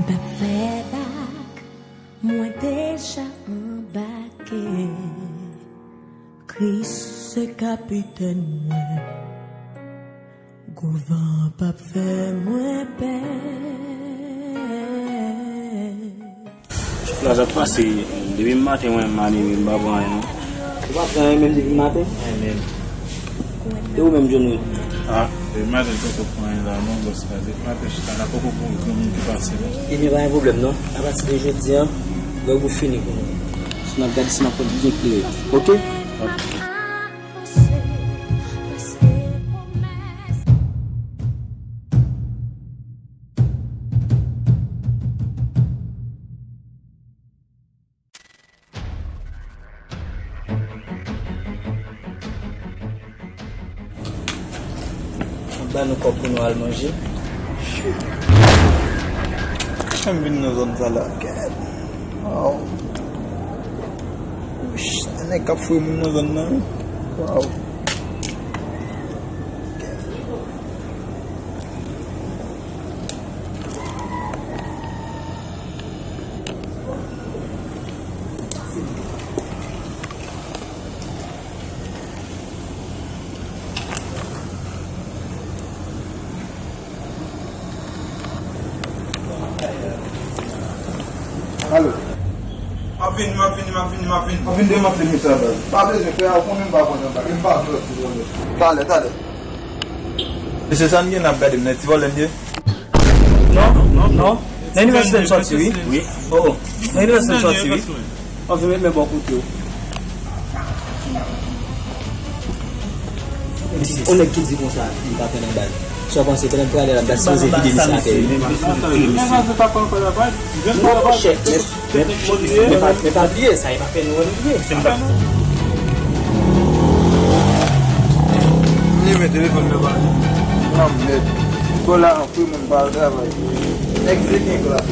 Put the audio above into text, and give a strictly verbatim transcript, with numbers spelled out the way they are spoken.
M p ap fè bak, mwen deja anbake. Kris se kapitèn mwen. Gwo van p ap fè mwen pè. Choflaj ap pase. Depi maten mwen maneve, m pa pran anyen non. Ou pa pran anyen menm depi maten? Anyen menm. E ou menm, John Ray? Ah, depi maten m poko pran anyen la non, bòs la. Depi maten chita la, poko pran yon moun ki pase non. Ebyen, pa gen pwoblèm non. Apati de jodi a, lè ou fini pou nou. Si n ap gade, si n ap pran byen klere. Oke? Ban nou kòb pou nou al manje. Shit. Jan m vin nan zòn sa la, gad. Wow. Uch, nèg k ap fouye moun nan zòn nan, wi. Wow. Alo. M ap vini, m ap vini, m ap vini, m ap vini. M ap vin demantle mitan baz. Pa bezwen fè a, ou konnen m pa konn anba. E m pa jwe ti vòlè. Talè, talè. Mesye, sa n gen n ap gade m nan ti vòlè m ye? Non, non, non. Nan inivèsite m sòti, wi. Wi. Oh, oh. Nan inivèsite m sòti, wi. Anfen, met men bò kote w. Mesye, on nèg ki di konsa, li pa pran nan bal. Sa w panse, pandan m prale la, m ta sipoze vide misye atè, wi. Men sa pa ankò la, pa. Non, monchè, men, men, men pa, men pa bliye, sa e pa fè nou anyen. M limen telefòn nan pa. Nan mèd. Bon, la, anpil moun pa al travay. Nèg se nèg la.